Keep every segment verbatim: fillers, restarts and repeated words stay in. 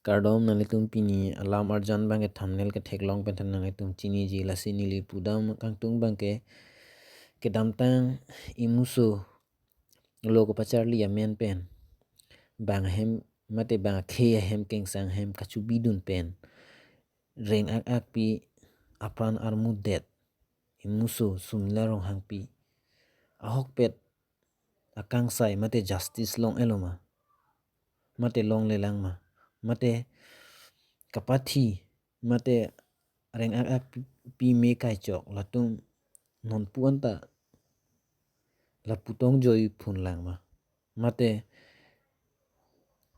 Kardom, nanglitum pini alam arjan abangke thumbnail ketheklong pen than nanglitum chiniji, lasi neli pudam kangtung abangke kedamtang imuso lo kepacharli amen pen bang ahem mate bang akhei ahem kengsang ahem kachubidun pen reng-ak akpi apran armudet imuso Sumila Ronghangpi ahokpet akangsai mate justice long-elo ma, mate longlelang ma, mate kapathi, mate reng-ak akpi me kaichok latum nonpu anta lapu tongjoiphunlang ma, mate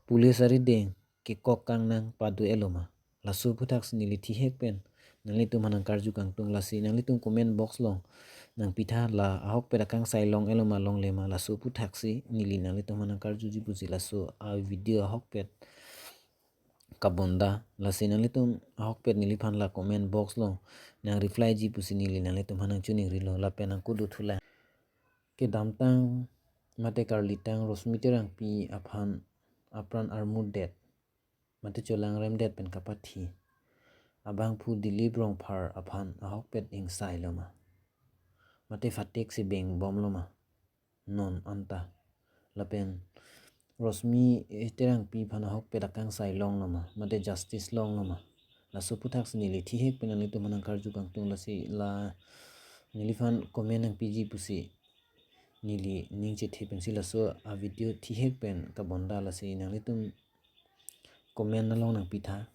police arideng kekok kangnang padu-elo ma. Laso aputhaksi neli thihek pen nanglitum aphan nangkarju kangtung, lasi nanglitum comment box along nangpitha, la ahokpet akangsai long-elo ma longle ma, laso aputhaksi neli nanglitum aphan nangkarjuji pusi laso a-video ahokpet kabonda, lasi nanglitum ahokpet neliphan la comment box along nangreplyji pusi neli nanglitum aphan nangchiningrilo lapen nangkudu thulang. Kedamtang mate karlitang Rosmi Terangpi aphan apran armudet mate cholangremdet pen kapathi abangphu Dilip Rongphar aphan ahokpet ingsailo ma, mate phateksi bengbomlo ma non anta, lapen Rosmi Terangpi aphan ahokpet akangsai longlo ma, mate justice longlo ma, laso aputhaksi neli thihek pen nanglitum aphan nangkarju kangtung, lasi la neliphan comment nangpiji pusi neli ning chethe pensi laso a-video thihek pen kabonda, lasi nanglitum comment along nangpitha.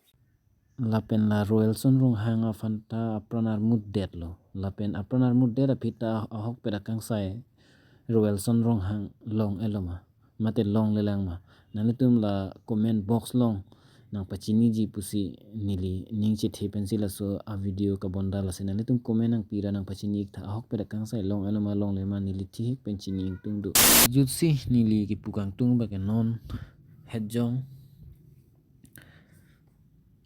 Lapen la Roelson Ronghang aphan ta apran armudetlo, lapen apran armudet aphi ta ahokpet akangsai Roelson Ronghang long-elo ma, mate longlelang ma, nanglitum la comment box along nangpachiniji pusi neli ning chethe pensi laso a-video kabonda, lasi nanglitum comment nangpira nangpachini-iktha, ahokpet akangsai long-elo ma longle ma, neli thihek pen chini ingtungdo. Jutsi neli kipu kangtung abangke non hetjong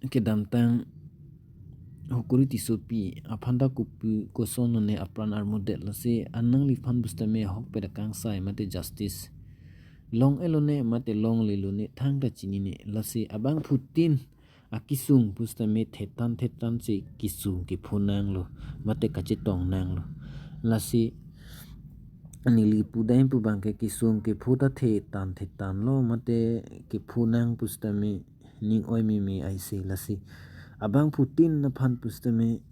kedamtang Hukuri Tissopi aphan ta kopi koson none apran armudet, lasi anangliphan pusitame ahokpet akangsai mate justice long-elo ne mate longlelo ne thangta chinine, lasi abangphutin akesung pusitame thetan thetan si kesung kepho nanglo mate kachetong nanglo, lasi neli pudam pu abangke kesung kepho ta thetan thetanlo mate kepho nang pusitame ning oi meme aisi, lasi abangphutin aphan pusitame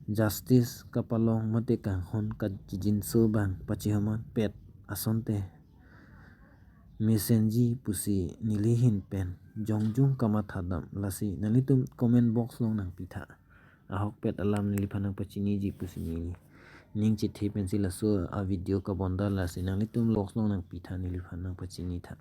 justice kapalong mate kanghon kachijinso abang pachihoman pet asonte mesenji pusi neli ahin pen jongjong kamathadam, lasi nanglitum comment box along nangpitha, ahokpet alam neliphan nangpachiniji pusi neli ning chethe pensi laso a-video kabonda, lasi nanglitum box along nangpitha, neliphan nangpachinitha.